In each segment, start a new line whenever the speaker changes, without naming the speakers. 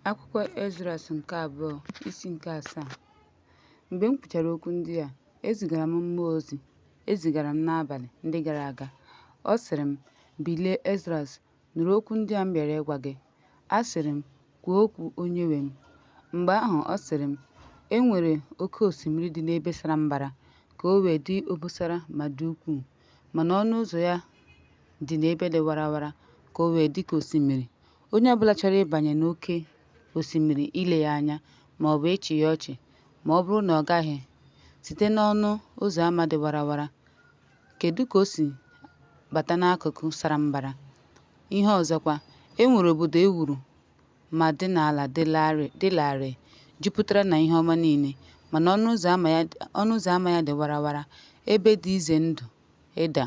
Akwụkwọ Esdras nke abụọ, isi nke asaa. Mgbe m kwuchara okwu ndị a, ezigara m mmụọ ozi e zigara m n'abalị ndị gara aga. Ọ sịrị m, Bilie Esdras, nụrụ okwu ndị a m bịara ịgwa gị. Asịrị m, Kwuo okwu, Onyenwe m. Mgbe ahụ ọ sịrị m, E nwere oke osimiri dị n'ebe sara mbara, ka o wee dị obosara ma dị ukwuu, mana ọnụ ụzọ ya dị n'ebe dị warawara, ka o wee dị ka osimiri. Onye ọbụla chọrọ ịbanye n'oke osimiri ile ya anya, maọbụ ịchị ya ọchị, ma ọ bụrụ na ọ gaghị site n'ọnụ ụzọ ama dị warawara, kedu ka o si bata n'akụkụ sara mbara? Ihe ọzọkwa, e nwere obodo e wuru ma dị n'ala dị larịị, jupụtara na ihe ọma niile, mana ọnụ ụzọ ama ya dị warawara, ebe dị ize ndụ ịda,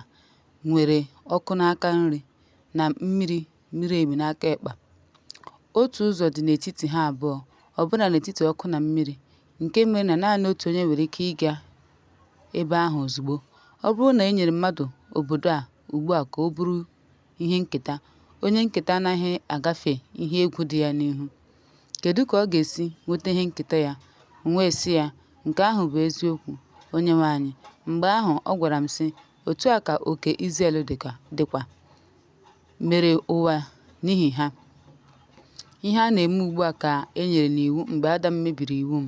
nwere ọkụ n'aka nri, na mmiri miri emi n'aka ekpe. Otu ụzọ dị n'etiti ha abụọ, ọbụna n'etiti ọkụ na mmiri, nke mere na naanị otu onye nwere ike ịga ebe ahụ ozugbo. Ọ bụrụ na e nyere mmadụ obodo a ugbu a ka ọ bụrụ ihe nketa, onye nketa anaghị agafe ihe egwu dị ya n'ihu. Kedu ka ọ ga-esi nweta ihe nketa ya? M wee sị ya, Nke ahụ bụ eziokwu, Onyenwe anyị. Mgbe ahụ ọ gwara m sị, Otu a ka oke Izrel dịkwa, mere ụwa n'ihi ha. Ihe a na-eme ugbu a ka e nyere n'iwu mgbe Adam mebiri iwu m.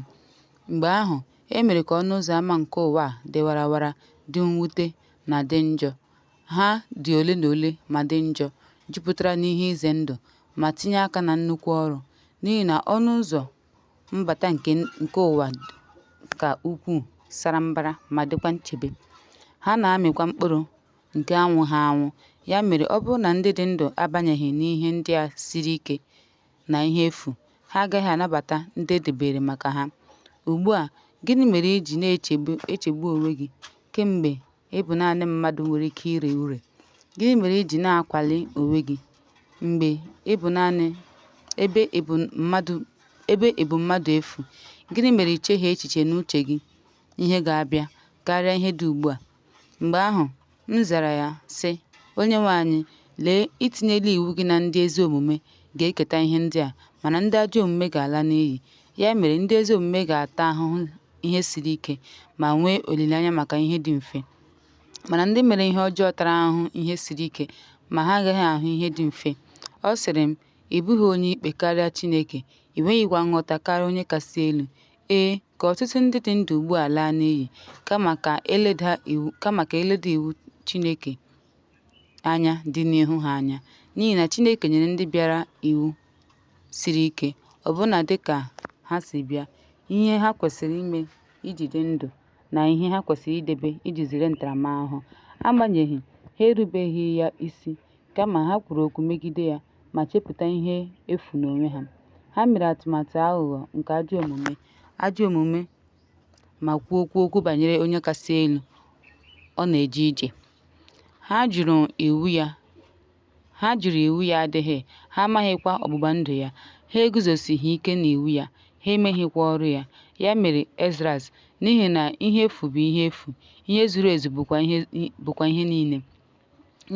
Mgbe ahụ, e mere ka ọnụ ụzọ ámá nke ụwa a dị warawara, dị mwute, na dị njọ. Ha dị ole na ole ma dị njọ, jupụtara n'ihe ize ndụ, ma tinye aka na nnukwu ọrụ. N'ihi na ọnụ ụzọ mbata nke ụwa ka ukwuu, sara mbara ma dịkwa nchebe, ha na-amịkwa mkpụrụ nke anwụghị anwụ, ya mere ọ bụrụ na ndị dị ndụ abanyeghị n'ihe ndị a siri ike na ihe efu, ha agaghị anabata ndị edebere maka ha. Ugbu a, gịnị mere i ji na-echegbu onwe gị kemgbe ị bụ naanị mmadụ nwere ike ire ure? Gịnị mere i ji na-akwali onwe gị, mgbe ị bụ naanị ebe ị bụ mmadụ efu? Gịnị mere i cheghị echiche n'uche gị ihe ga-abịa, karịa ihe dị ugbu a? Mgbe ahụ m zara ya sị, Onyenwe anyị, lee, i tinyela iwu gị na ndị ezi omume ga-eketa ihe ndị a, mana ndị ajọ omume ga-ala n'iyi. Ya mere ndị ezi omume ga-ata ahụhụ ihe siri ike, ma nwee olileanya maka ihe dị mfe. Mana ndị mere ihe ọjọọ tara ahụhụ ihe siri ike, ma ha agaghị ahụ ihe dị mfe. Ọ sịrị m, Ị bụghị onye ikpe karịa Chineke, ị nweghịkwa nghọta karịa Onye Kasị Elu. Ee, ka ọtụtụ ndị dị ndụ ugbu a laa n'iyi, kama ka e leda iwu Chineke anya dị n'ihu ha anya. N'ihi na Chineke nyere ndị bịara iwu siri ike, ọbụna dị ka ha si bịa, ihe ha kwesịrị ime iji dị ndụ, na ihe ha kwesịrị idebe iji zere ntaramahụhụ. Agbanyeghị, ha erubeghị ya isi, kama ha kwuru okwu megide ya ma chepụta ihe efu n'onwe ha. Ha mere atụmatụ aghụghọ nke ajọ omume, ajọ omume ma kwuokwa okwu banyere Onye Kasị Elu ọ na-eje ije. Ha jụrụ iwu ya adịghị, ha amaghịkwa ọgbụgba ndụ ya. Ha eguzosighị ike n'iwu ya, ha emeghịkwa ọrụ ya. Ya mere, Esdras, n'ihi na ihe efu bụ ihe efu, ihe zuru ezu bụkwa ihe niile,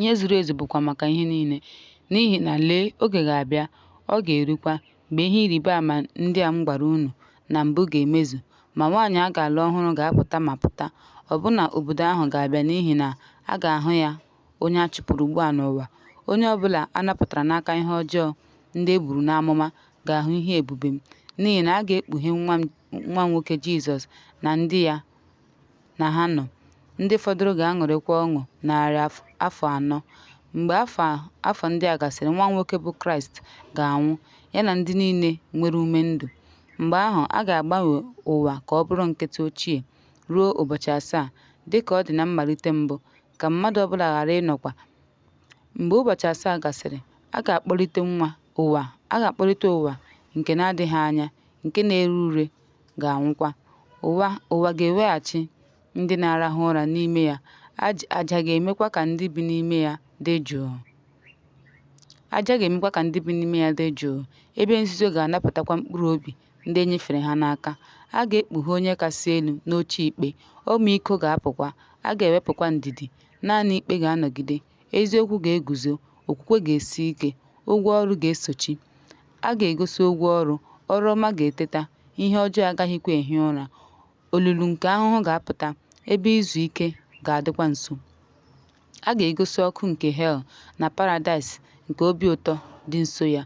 ihe zuru ezu bụkwa maka ihe niile. N'ihi na, lee, oge ga-abịa, ọ ga-erukwa, mgbe ihe ịrịba ama ndị a m gwara unu na mbụ ga-emezu, ma nwanyị a ga-alụ ọhụrụ ga-apụta ma pụta, ọbụna obodo ahụ ga-abịa n'ihi na a ga-ahụ ya onye a chụpụrụ ugbu a n'ụwa. Onye ọ bụla a napụtara n'aka ihe ọjọọ ndị e buru n'amụma ga-ahụ ihe ebube m, n'ihi na a ga-ekpughe nwa m nwoke Jizọs na ndị ya na ha nọ, ndị fọdụrụ ga-aṅụrịkwa ọṅụ narị afọ anọ. Mgbe afọ ndị a gasịrị, nwa m nwoke bụ Kraịst ga-anwụ, ya na ndị niile nwere ume ndụ. Mgbe ahụ a ga-agbanwe ụwa ka ọ bụrụ nkịtị ochie ruo ụbọchị asaa, dị ka ọ dị na mmalite mbụ, ka mmadụ ọ bụla ghara ịnọkwa. Mgbe ụbọchị asaa gasịrị, a ga-akpọlite ụwa nke na-adịghị anya, nke na-ere ure ga-anwụkwa. Ụwa ga-eweghachi ndị na-arahụ ụra n'ime ya, aja ga-emekwa ka ndị bi n'ime ya dị jụụ. Aja ga-emekwa ka ndị bi n'ime ya dị jụụ, ebe nzuzo ga-anapụtakwa mkpụrụ obi ndị e nyefere ha n'aka. A ga-ekpughe Onye Kasị Elu n'oche ikpe, ọmịiko ga-apụkwa, a ga-ewepụkwa ndidi. Naanị ikpe ga-anọgide, eziokwu ga-eguzo, okwukwe ga-esi ike, ụgwọ ọrụ ga-esochi. A ga-egosi ụgwọ ọrụ, ọrụ ọma ga-eteta, ihe ọjọọ agaghịkwa ehi ụra; olulu nke ahụhụ ga-apụta, ebe izu ike ga-adịkwa nso. A ga-egosi ọkụ nke hel na paradaịs nke obi ụtọ dị nso ya.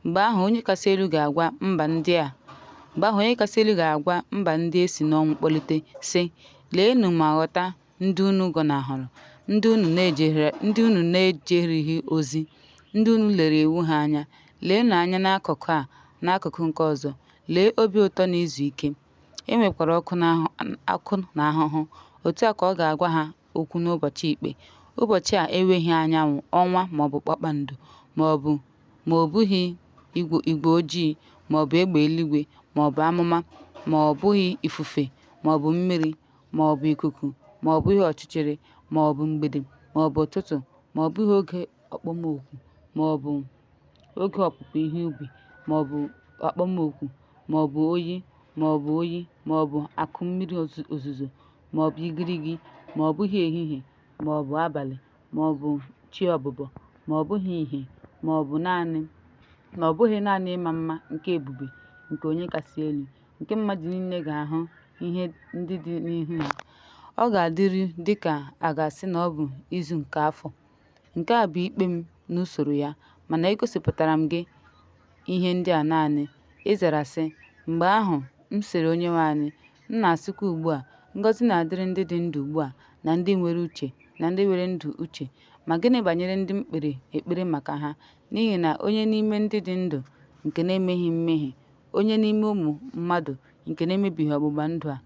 Mgbe ahụ Onye Kasị Elu ga-agwa mba ndị e si n'ọnwụ kpọlite, sị: “Leenụ ma ghọta ndị unu gọnahụrụ, ndị unu na-ejereghị ozi, ndị unu lere iwu ha anya, leenụ anya n'akụkụ a na n'akụkụ nke ọzọ, lee obi ụtọ na izu ike, e nwekwara ọkụ na ahụhụ.” Otu a ka ọ ga-agwa ha okwu n'ụbọchị ikpe, ụbọchị a enweghị anyanwụ, ọnwa, ma ọ bụ kpakpando, ma ọ bụghị igwe ojii ma ọ bụ egbe eluigwe ma ọ bụ amụma, ma ọ bụghị ifufe ma ọ bụ mmiri ma ọ bụ ikuku, ma ọ bụghị ọchịchịrị, ma ọ bụ mgbede ma ọ bụ ụtụtụ, ma ọ bụghị oge okpomọkụ ma ọ bụ oge opupu ihe ubi ma ọ bụ okpomọkụ ma ọ bụ oyi ma ọ bụ oyi ma ọ bụ akụ mmiri ozuzo ma ọ bụ igirigi, ma ọ bụghị ehihie ma ọ bụ abalị ma ọ bụ chi ọbụbọ, ma ọ bụghị ìhè, ma ọ bụghị naanị ịma mma nke ebube nke Onye Kasị Elu, nke mmadụ niile ga-ahụ ihe ndị dị n'ihu ha, ọ ga-adịru dị ka a ga-asị na ọ bụ izu nke afọ. Nke a bụ ikpe m n'usoro ya, mana egosipụtara m gị ihe ndị a naanị. Ị zara sị, “Mgbe ahụ m sịrị Onyenwe anyị, M na-asịkwa ugbu a, Ngọzi na-adịrị ndị dị ndụ ugbu a na ndị nwere uche na ndị nwere ndụ uche, ma gịnị banyere ndị m kpere ekpere maka ha, n'ihi na onye n'ime ndị dị ndụ nke na-emeghị mmehie, onye n'ime ụmụ mmadụ nke na-emebighị ọgbụgba ndụ a?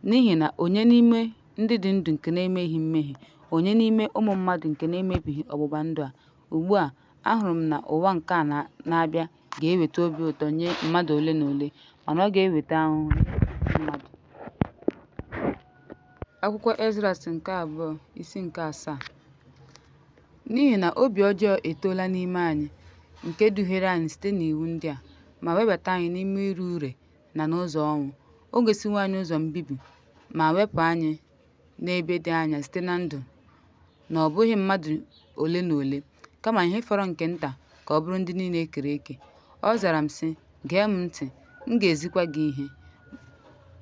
N'ihi na ònye n'ime ndị dị ndụ nke na-emeghị mmehie, ònye n'ime ụmụ mmadụ nke na-emebighị ọgbụgba ndụ a? Ugbu a, ahụrụ m na ụwa nke a na-abịa ga-eweta obi ụtọ nye mmadụ ole na ole, mana ọ ga-eweta ahụhụ nye ọtụtụ mmadụ. Akwụkwọ Esdras nke abụọ, isi nke asaa. N'ihi na obi ọjọọ etoola n'ime anyị, nke duhiere anyị site n'iwu ndị a, ma webata anyị n'ime ire ure na n'ụzọ ọnwụ. O gosiwo anyị ụzọ mbibi ma wepụ anyị n'ebe dị anya site na ndụ, na ọ bụghị mmadụ ole na ole, kama ihe fọrọ nke nta ka ọ bụrụ ndị niile e kere eke. Ọ zara m sị, Gee m ntị, m ga-ezikwa gị ihe,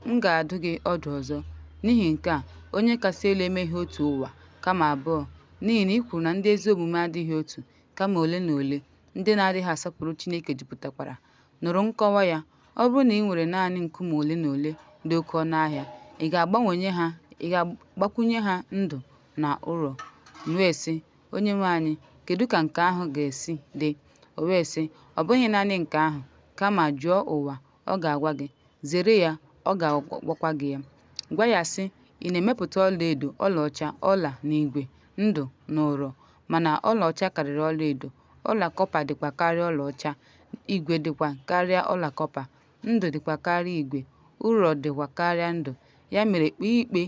m ga-adụ gị ọdụ ọzọ. N'ihi nke a, Onye Kasị Elu emeghị otu ụwa, kama abụọ, n'ihi na ị kwuru na ndị ezi omume adịghị otu, kama ole na ole, ndị na-adịghị asọpụrụ Chineke jupụtakwara. Nụrụ nkọwa ya: Ọ bụrụ na ị nwere naanị nkume ole na ole dị oke ọnụahịa, ị ga-agbakwunye ha ndụ na ụrọ? M wee sị, Onyenwe anyị, kedu ka nke ahụ ga-esi dị? O wee sị, Ọ bụghị naanị nke ahụ, kama jụọ ụwa, ọ ga-agwa gị; zere ya, ọ ga-agwakwa gị ya. Gwa ya, sị, ‘Ị na-emepụta ọlaedo, ọlaọcha, ọla, na ígwè, ndụ na ụrọ, mana ọlaọcha karịrị ọlaedo, ọla kọpa dịkwa karịa ọlaọcha, ígwè dịkwa karịa ọla kọpa, ndụ dịkwa karịa ígwè, ụrọ dịkwa karịa ndụ, ya mere kpee ikpe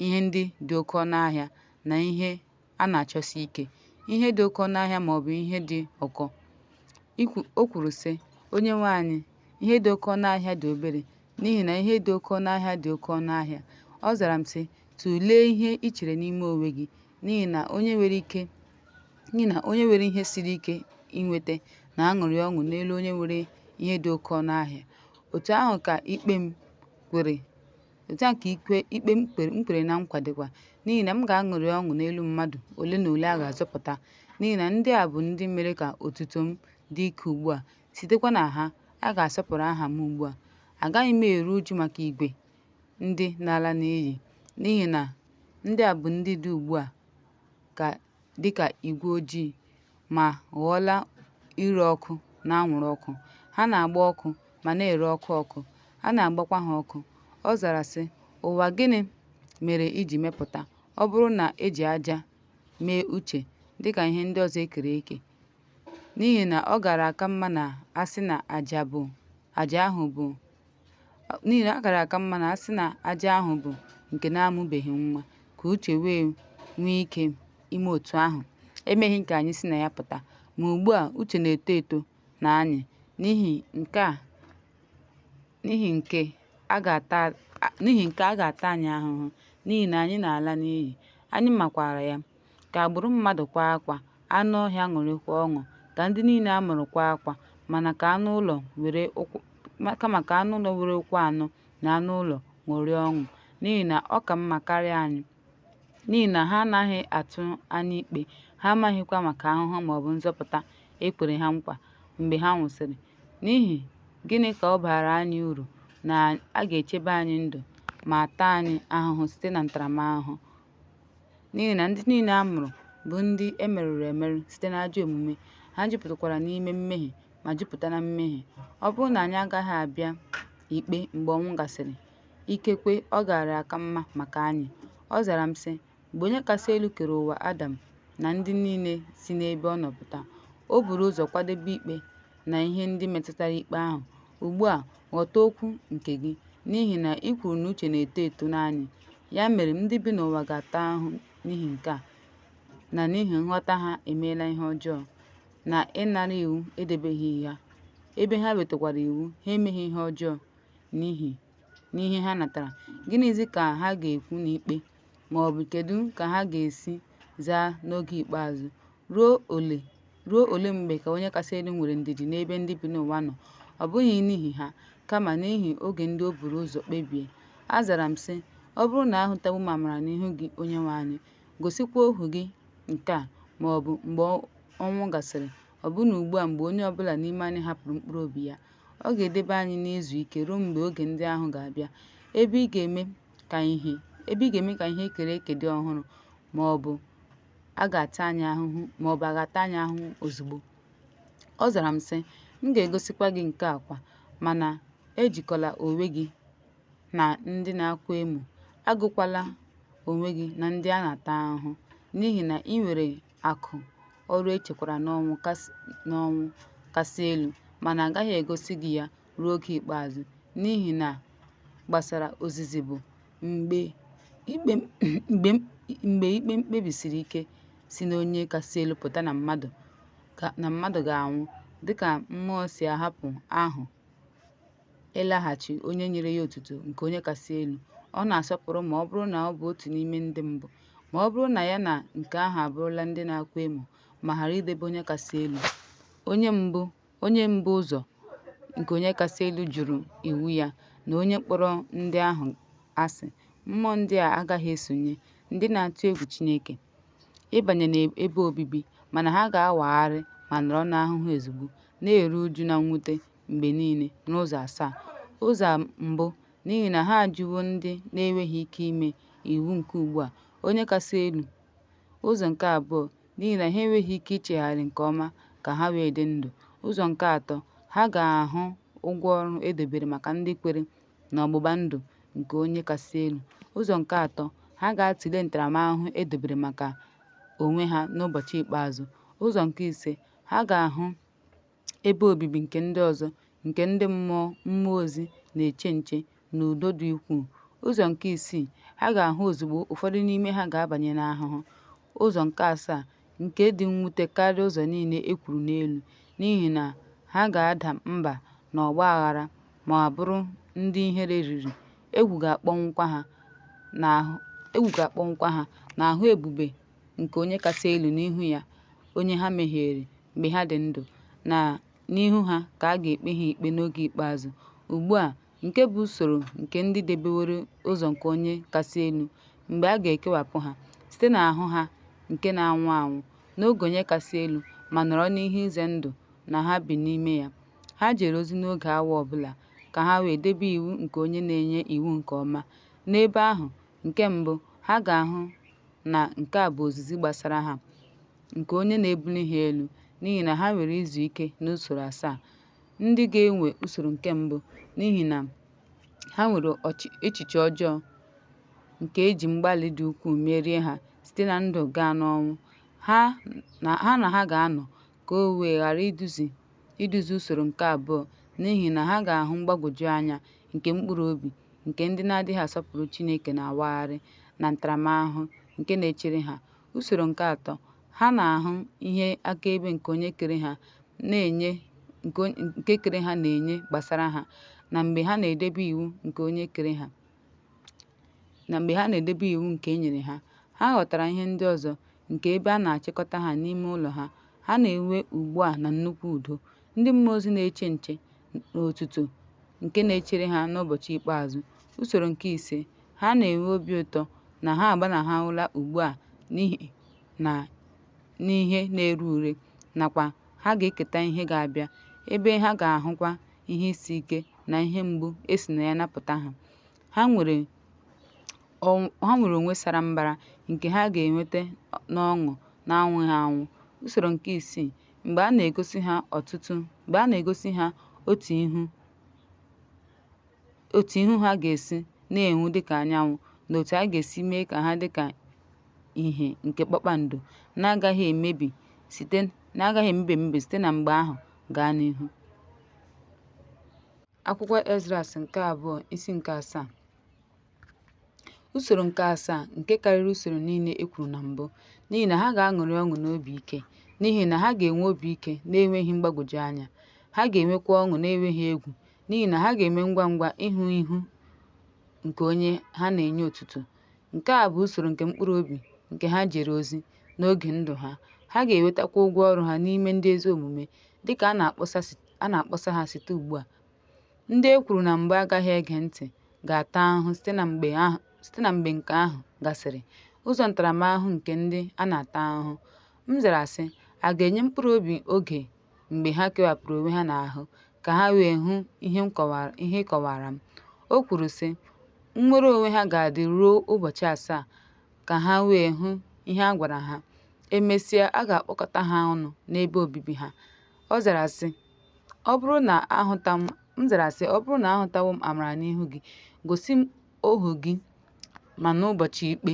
ihe ndị dị oke ọnụahịa na ihe a na-achọsi ike, ihe dị oke ọnụahịa ma ọ bụ ihe dị ụkọ. O kwuru, sị, Onyenwe anyị, ihe dị oke ọnụahịa dị obere, n'ihi na ihe dị oke ọnụahịa dị oke ọnụahịa. Ọ zara m sị, Tụlee ihe ị chere n'ime onwe gị, n'ihi na onye nwere ihe siri ike inweta na-aṅụrị ọṅụ n'elu onye nwere ihe dị oke ọnụ ahịa. Otú ahụ ka ikpe m kwere na nkwa dịkwa, n'ihi na m ga-aṅụrị ọṅụ n'elu mmadụ ole na ole a ga-azọpụta, n'ihi na ndị a bụ ndị mere ka otuto m dị ike ugbu a, sitekwa na ha, a ga-asọpụrụ aha m ugbu a. Agaghị m eru uju maka ìgwè ndị na-ala n'iyi, n'ihi na ndị a bụ ndị dị ugbu a dị ka ígwé ojii, ma ghọọla ire ọkụ na anwụrụ ọkụ; ha na-agba ọkụ ma na-ere ọkụ ọkụ, a na-agbakwa ha ọkụ. Ọ zara, sị, Ụwa, gịnị mere i ji mepụta, ọ bụrụ na e ji ájá mee uche, dị ka ihe ndị ọzọ e kere eke? N'ihi na ọ gaara aka mma ma a sị na ájá ahụ bụ nke na-amụbeghị nwa, ka uche wee nwee ike ime otú ahụ emeghị ka anyị si na ya pụta, ma ugbu a uche na-eto eto na anyị, n'ihi nke a ga-ata anyị ahụhụ, n'ihi na anyị na-ala n'iyi, anyị makwaara ya. Ka agbụrụ mmadụ kwaa ákwá, anụ ọhịa ṅụrịakwa ọṅụ, ka ndị niile a mụrụ kwaa ákwá Mana ka anụ ụlọ nwere ụkwụ anọ na anụ ụlọ ṅụrịa ọṅụ, n'ihi na ọ ka mma karịa anyị, n'ihi na ha anaghị atụ anya ikpe, ha amaghịkwa maka ahụhụ ma ọ bụ nzọpụta e kwere ha nkwa mgbe ha nwụsịrị, n'ihi gịnị ka ọ bara anyị uru na a ga-echebe anyị ndụ ma taa anyị ahụhụ site na ntaramahụhụ? N'ihi na ndị niile a mụrụ bụ ndị e merụrụ emerụ site n'ajọ omume, ha jupụtakwara n'ime mmehie ma jupụta na mmehie. Ọ bụrụ na anyị agaghị abịa ikpe mgbe ọnwụ gasịrị, ikekwe ọ gaara aka mma maka anyị. Ọ zara m sị, Mgbe Onye Kasị Elu kere ụwa Adam na ndị niile si n'ebe ọ nọ pụta, o buru ụzọ kwadebe ikpe na ihe ndị metụtara ikpe ahụ. Ugbu a ghọta okwu nke gị, n'ihi na ị kwuru na uche na-eto eto n'anyị, ya mere ndị bi n'ụwa ga-ata ahụhụ n'ihi nke a, na n'ihi nghọta ha emeela ihe ọjọọ, na ịnara iwu edebeghi ha, ebe ha nwetakwara iwu, ha emeghị ihe ọjọọ n'ihe ha natara, gịnịzi ka ha ga-ekwu n'ikpe, ma ọ bụ kedu ka ha ga-esi zaa n'oge ikpeazụ? Ruo ole mgbe ka Onye Kasị Elu nwere ndidi n'ebe ndị bi n'ụwa nọ, ọ bụghị n'ihi ha, kama n'ihi oge ndị o buru ụzọ kpebie? Azara m sị, Ọ bụrụ na ahụtawo m amara n'ihu gị Onyenwe anyị, gosikwa ohu gị nke a, ma ọ bụ mgbe ọnwụ gasịrị, ọbụna ugbu a mgbe onye ọ bụla n'ime anyị hapụrụ mkpụrụ obi ya, ọ ga-edebe anyị n'izu ike ruo mgbe oge ndị ahụ ga-abịa, ebe ị ga-eme ka ihe e kere eke dị ọhụrụ, ma ọ bụ a ga-ata anyị ahụhụ ozugbo. Ọ zara m sị, M ga-egosikwa gị nke a kwa, mana ejikọla onwe gị na ndị na-akwa emo, agụkwala onwe gị na ndị a na-ata ahụhụ, n'ihi na ị nwere akụ ọrụ echekwara n'ọnwụ kasị elu, mana a gaghị egosi gị ya ruo oge ikpeazụ. N'ihi na gbasara ozizi bụ, mgbe ikpe mkpebi siri ike si n'Onye Kasị Elu pụta na mmadụ ga-anwụ, dịka mmụọ si ahapụ ahụ ịlaghachi onye nyere ya otuto nke Onye Kasị Elu, ọ na-asọpụrụ ma ọ bụrụ na ọ bụ otu n'ime ndị mbụ, ma ọ bụrụ na ya na nke ahụ abụrụla ndị na-akwa emo ma ghara idebe Onye Kasị Elu, onye mbu ụzọ nke Onye Kasị Elu jụrụ iwu ya, na onye kpọrọ ndị ahụ asị, mmụọ ndị a agaghị esonye “ndị na-atụ egwu Chineke” ịbanye n'ebe obibi, mana ha ga-awagharị ma nọrọ n'ahụhụ ozugbo, na-eru uju na mwute mgbe niile n'ụzọ asaa: Ụzọ mbụ, n'ihi na ha ajụwo ndị na-enweghị ike ime iwu nke ugbu a Onye Kasị Elu. Ụzọ nke abụọ, n'ihi na ha enweghị ike ichegharị nke ọma ka ha wee dị ndụ. Ụzọ nke atọ, ha ga-ahụ ụgwọ ọrụ edobere maka ndị kwere na ọgbụgba ndụ nke Onye Kasị Elu. Ụzọ nke atọ, ha ga-atụle ntaramahụhụ edobere maka onwe ha n'ụbọchị ikpeazụ. Ụzọ nke ise, ha ga-ahụ ebe obibi nke ndị ọzọ nke ndị mmụọ ozi na-eche nche n'udo dị ukwuu. Ụzọ nke isii, ha ga-ahụ ozugbo ụfọdụ n'ime ha ga-abanye n'ahụhụ. Ụzọ nke asaa, nke dị mwute karịa ụzọ niile e kwuru n'elu, n'ihi na ha ga-ada mba n'ọgba aghara ma bụrụ ndị ihere riri, egwu ga-akpọnwụkwa ha, na-ahụ ebube nke Onye Kasị Elu na ihu ya onye ha mehiere mgbe ha dị ndụ, na n'ihu ha ka a ga-ekpe ha ikpe n'oge ikpeazụ. Ugbu a nke bụ usoro nke ndị debeworo ụzọ nke Onye Kasị Elu, mgbe a ga-ekewapụ ha site n'ahụ ha nke na-anwụ anwụ, n'oge Onye Kasị Elu, ma nọrọ n'ihe ize ndụ na ha bi n'ime ya, ha jere ozi n'oge awa ọ bụla, ka ha wee debe iwu nke onye na-enye iwu nke ọma. N'ebe ahụ, nke mbụ, ha ga-ahụ na nke a bụ ozizi gbasara ha nke onye na-ebuli ha elu, n'ihi na ha nwere izu ike n'usoro asaa. Ndị ga-enwe usoro nke mbụ, n'ihi na ha nwere echiche ọjọọ nke e ji mgbalị dị ukwuu merie ha site na ndụ gaa n'ọnwụ, ha na ha ga-anọ, ka o wee ghara iduzi usoro nke abụọ, n'ihi na ha ga-ahụ mgbagwoju anya nke mkpụrụ obi nke ndị na-adịghị asọpụrụ Chineke na-awagharị, na ntaramahụhụ nke na-echere ha. Usoro nke atọ, ha na-ahụ ihe akaebe nke Onye kere ha na-enye gbasara ha, na mgbe ha na-edebe iwu nke Onye kere ha, na mgbe ha na-edebe iwu nke e nyere ha, ha ghọtara ihe ndị ọzọ nke ebe a na-achịkọta ha n'ime ụlọ ha, ha na-enwe ugbu a na nnukwu udo. Ndị mmụọ ozi na-eche nche, na otuto nke na-echere ha n'ụbọchị ikpeazụ. Usoro nke ise, ha na-enwe obi ụtọ na ha agbanahụla ugbu a n'ihe na-ere ure, nakwa ha ga-eketa ihe ga-abịa, ebe ha ga-ahụkwa ihe isi ike na ihe mgbu esi na ya napụta ha, ha nnwere onwe sara mbara nke ha ga-enweta n'ọṅụ na-anwụghị anwụ. Usoro nke isii, mgbe a na-egosi ha otu ihu ha ga-esi na-enwu dịka anyanwụ, na otu a ga-esi mee ka ha dịka ìhè nke kpakpando, na-agaghị emebi emebi site na mgbe ahụ gaa n'ihu. Akwụkwọ Esdras nke abụọ, isi nke asaa. Usoro nke asaa, nke karịrị usoro niile e kwuru na mbụ, n'ihi na ha ga-aṅụrị ọṅụ n'obi ike, n'ihi na ha ga-enwe obi ike n'enweghị mgbagwoju anya, ha ga-enwekwa ọṅụ n'enweghị egwu, n'ihi na ha ga-eme ngwa-ngwa ịhụ ihu nke onye ha na-enye otuto. Nke a bụ usoro nke mkpụrụ-obi nke ha jere ozi n'oge ndụ ha, ha ga-enwetakwa ụgwọ ọrụ ha n'ime ndị ezi-omume, dịka a na-akpọsa ha site ugbu a. Ndị e kwuru na mbụ agaghị ege ntị ga-ata ahụhụ site na mgbe nke ahụ gasịrị, ụzọ ntaramahụhụ nke ndị a na-ata ahụhụ. M zara, sị, A ga-enye mkpụrụ obi oge mgbe ha kewapụrụ onwe ha n'ahụ, ka ha wee hụ ihe ị kọwara m. O kwuru, sị, Nnwere onwe ha ga-adị ruo ụbọchị asaa, ka ha wee hụ ihe a gwara ha, e mesịa a ga-akpọkọta ha ọnụ n'ebe obibi ha. Ọ zara, sị, Ọ bụrụ na ahụtawo m amara n'ihu gị, gosi m ohu gị ma n'ụbọchị ikpe,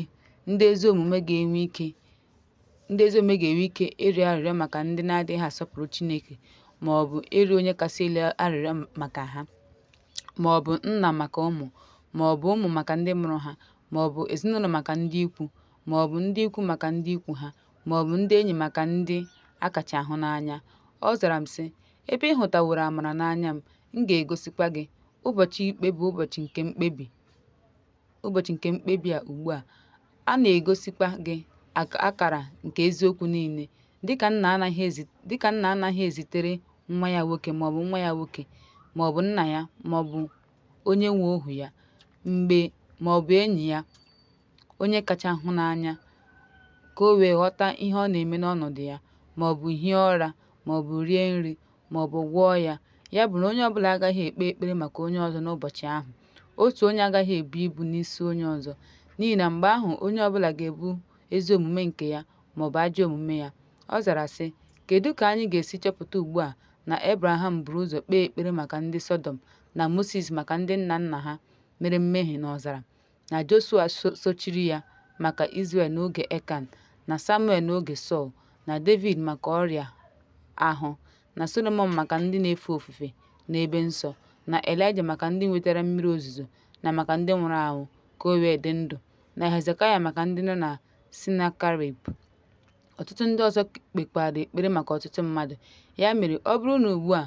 ndị ezi omume ga-enwe ike ịrịọ arịrịọ maka ndị na-adịghị asọpụrụ Chineke ma ọ bụ ịrịọ Onye Kasị Elu arịrịọ maka ha, ma ọ bụ nna maka ụmụ, ma ọ bụ ụmụ maka ndị mụrụ ha, ma ọ bụ ezinụlọ maka ndị ikwu, ma ọ bụ ndị ikwu maka ndị ikwu ha, ma ọ bụ ndị enyi maka ndị a kacha hụ n'anya. Ọ zara m, sị, Ebe ị hụtaworo amara n'anya m, m ga-egosikwa gị ụbọchị ikpe bụ ụbọchị nke mkpebi a ugbu a, a na-egosikwa gị akara nke eziokwu niile, dịka nna anaghị ezitere nwa ya nwoke ma ọ bụ nwa ya nwoke ma ọ bụ nna ya ma ọ bụ onye nwe ohu ya, ma ọ bụ enyi ya onye kacha hụ n'anya, ka o wee ghọta ihe ọ na-eme n'ọnọdụ ya, ma ọ bụ hie ụra ma ọ bụ rie nri ma ọ bụ gwọọ ya, yabụ na onye ọ bụla agaghị ekpe ekpere maka onye ọzọ n'ụbọchị ahụ, otu onye agaghị ebu ibu n'isi onye ọzọ, n'ihi na mgbe ahụ onye ọ bụla ga-ebu ezi omume nke ya ma ọ bụ ajọ omume ya. Ọ zara, sị, Kedu ka anyị ga-esi chọpụta ugbu a na Ebraham buru ụzọ kpee ekpere maka ndị Sọdọm, na Mosis maka ndị nna nna ha mere mmehie n'ọzara, na Joshua sochiri ya maka Izrel n'oge Ekan, na Samuel n'oge Sọl, na Devid maka ọrịa ahụ, na Solomọn maka ndị na-efe ofufe n'ebe nsọ, na Elaịja maka ndị nwetara mmiri ozuzo na maka ndị nwụrụ anwụ ka o wee dị ndụ, na Hezekaya maka ndị nọ na Senakerib. Ọtụtụ ndị ọzọ kpekwara ekpere maka ọtụtụ mmadụ. Ya mere, ọ bụrụ na ugbu a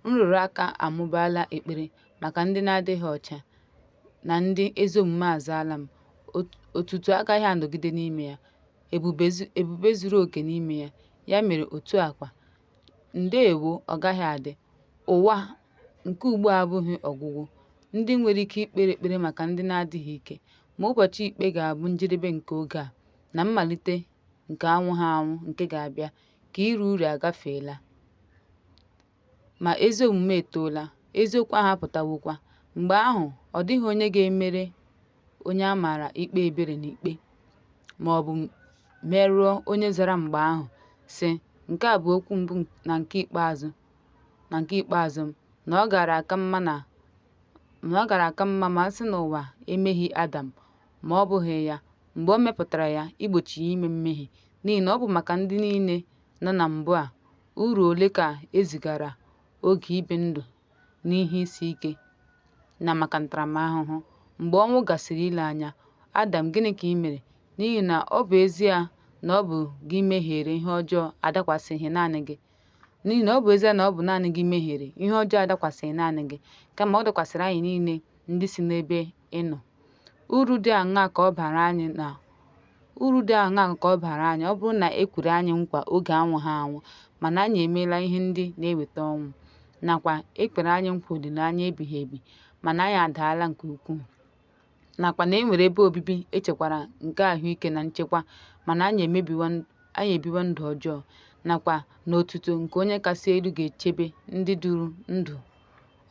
nrụrụ aka amụbaala ekpere maka ndị na-adịghị ọcha na ndị ezi omume azaala m, otuto agaghị anọgide n'ime ya, ebube zuru oke n'ime ya, ya mere otu a kwa, ndewo ọ gaghị adị, ụwa nke ugbu a abụghị ọgwụgwụ, ndị nwere ike ikpe ekpere maka ndị na-adịghị ike, ma ụbọchị ikpe ga-abụ njedebe nke oge a, na mmalite nke anwụghị anwụ nke ga-abịa, ka ire ure agafeela, ma ezi omume etoola, eziokwu ahụ apụtawokwa, mgbe ahụ ọ dịghị onye ga-emere onye a mara ikpe ebere n'ikpe, ma ọ bụ merụọ onye zara mgbe ahụ, sị, Nke a bụ okwu mbụ na nke ikpeazụ m, na ọ gaara aka mma ma a sị na ụwa emeghị Adam, ma ọ bụghị ya, mgbe o mepụtara ya igbochi ya ime mmehie, n'ihi na ọ bụ maka ndị niile nọ na mbụ a, uru ole ka e zigara oge ibi ndụ n'ihe isi ike na maka ntaramahụhụ, mgbe ọnwụ gasịrị ile anya, Adam gịnị ka ị mere? N'ihi na ọ bụ ezie na ọ bụ gị mehiere ihe ọjọọ adakwasịghị naanị gị, n'ihi na ọ bụ ezie na ọ bụ naanị gị mehiere, ihe ọjọọ adakwasịghị naanị gị, kama ọ dakwasịrị anyị niile ndị si n'ebe ị nọ. Uru dị aṅaa ka ọ baara anyị ọ bụrụ na e kwere anyị nkwa oge anwụghị anwụ, mana anyị emeela ihe ndị na-eweta ọnwụ, na kwa e kwere anyị nkwa olile-anya ebighi-ebi mana anyị adaala nke ukwuu, na kwa na e nwere ebe obibi echekwara nke ahụike na nchekwa mana anyị ebiwo ndụ ọjọọ, na kwa na otuto nke Onye Kasị Elu ga-echebe ndị duru ndụ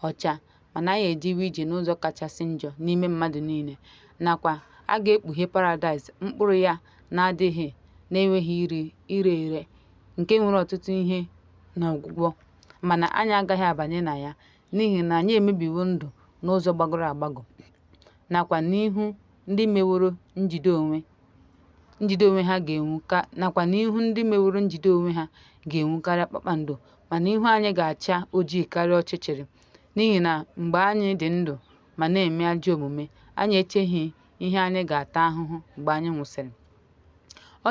ọcha, mana anyị ejewo ije n'ụzọ kachasị njọ n'ime mmadụ niile, na kwa a ga-ekpughe paradaịs mkpụrụ ya na-adịghị na-enweghị ire ere nke nwere ọtụtụ ihe na ọgwụgwọ, mana anyị agaghị abanye na ya, n'ihi na anyị emebiwo ndụ n'ụzọ gbagọrọ agbagọ, na kwa na ihu ndị meworo njide onwe ha ga-enwu karịa kpakpando, mana ihu anyị ga-acha ojii karịa ọchịchịrị, n'ihi na mgbe anyị dị ndụ ma na-eme ajọọ-omume anyị echeghị ihe anyị ga-ata ahụhụ mgbe anyị nwụsịrị. Ọ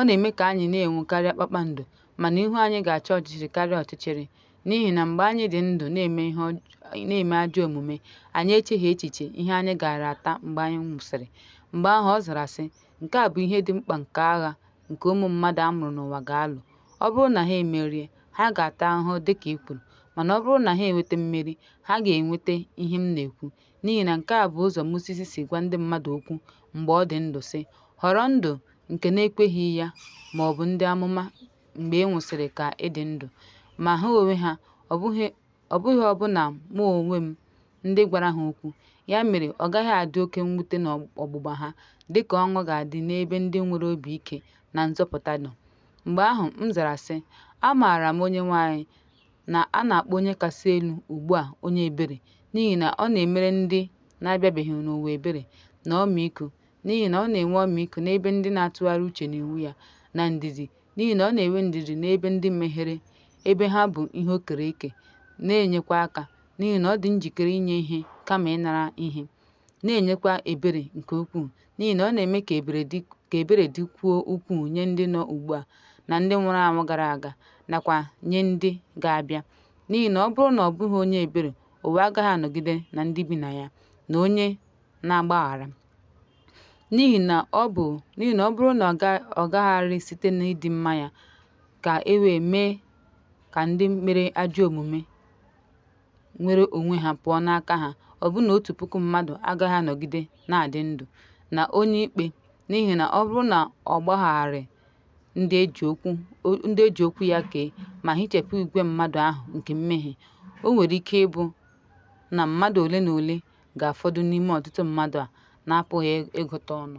na-eme ka anyị na-enwu karịa kpakpando, mana ihu anyị ga-acha ọchịchịrị karịa ọchịchịrị, n'ihi na mgbe anyị dị ndụ na-eme ajọọ-omume anyị echeghị echiche ihe anyị gaara ata mgbe anyị nwụsịrị. Mgbe ahụ ọ zara sị, Nke a bụ ihe dị mkpa nke agha nke ụmụ mmadụ amụrụ n'ụwa ga-alụ: Ọ bụrụ na ha emerie, ha ga-ata ahụhụ dịka ị kwuru, mana ọ bụrụ na ha enweta mmeri, ha ga-enweta ihe m na-ekwu, n'ihi na nke a bụ ụzọ Moses si gwa ndị mmadụ okwu mgbe ọ dị ndụ sị, Họrọ ndụ nke na-ekweghị ya ma ọ bụ ndị amụma mgbe ị nwụsịrị ka ị dị ndụ, ma ha onwe ha, ọ bụghị ọbụna mụ onwe m ndị gwara ha okwu, ya mere ọ gaghị adị oke mwute n'ọgbụgba ha, dịka ọṅụ ga-adị n'ebe ndị nwere obi ike na nzọpụta nọ. Mgbe ahụ m zara sị, A maara m Onyenwe anyị, na a na-akpọ Onye Kasị Elu ugbu a Onye Ebere, n'ihi na ọ na-emere ndị na-abịabeghị n'ụwa ebere na ọmịiko, n'ihi na ọ na-enwe ọmịiko n'ebe ndị na-atụgharị uche n'iwu ya, na ndidi, n'ihi na ọ na-enwe ndidi n'ebe ndị mehiere, ebe ha bụ ihe o kere eke, na-enyekwa aka, n'ihi na ọ dị njikere inye ihe kama ịnara ihe, na-enyekwa ebere nke ukwuu, n'ihi na ọ na-eme ka ebere dịkwuo ukwuu nye ndị nọ ugbu a na ndị nwụrụ anwụ gara aga, nakwa nye ndị ga-abịa, n'ihi na ọ bụrụ na ọ bụghị onye ebere ụwa agaghị anọgide na ndị bi na ya, na onye na-agbaghara, n'ihi na ọ bụrụ na ọ gagharị site n'ịdị mma ya, ka e wee mee ka ndị mere ajọ omume nwere onwe ha pụọ n'aka ha, ọbụna 1000 mmadụ agaghị anọgide na-adị ndụ, na onye ikpe, n'ihi na ọ bụrụ na ọ gbagharaghị ndị e ji okwu ya kee ma hichapụ ìgwè mmadụ ahụ nke mmehie, o nwere ike ịbụ na mmadụ ole na ole ga-afọdụ n'ime ọtụtụ mmadụ a na-apụghị ịgụta ọnụ.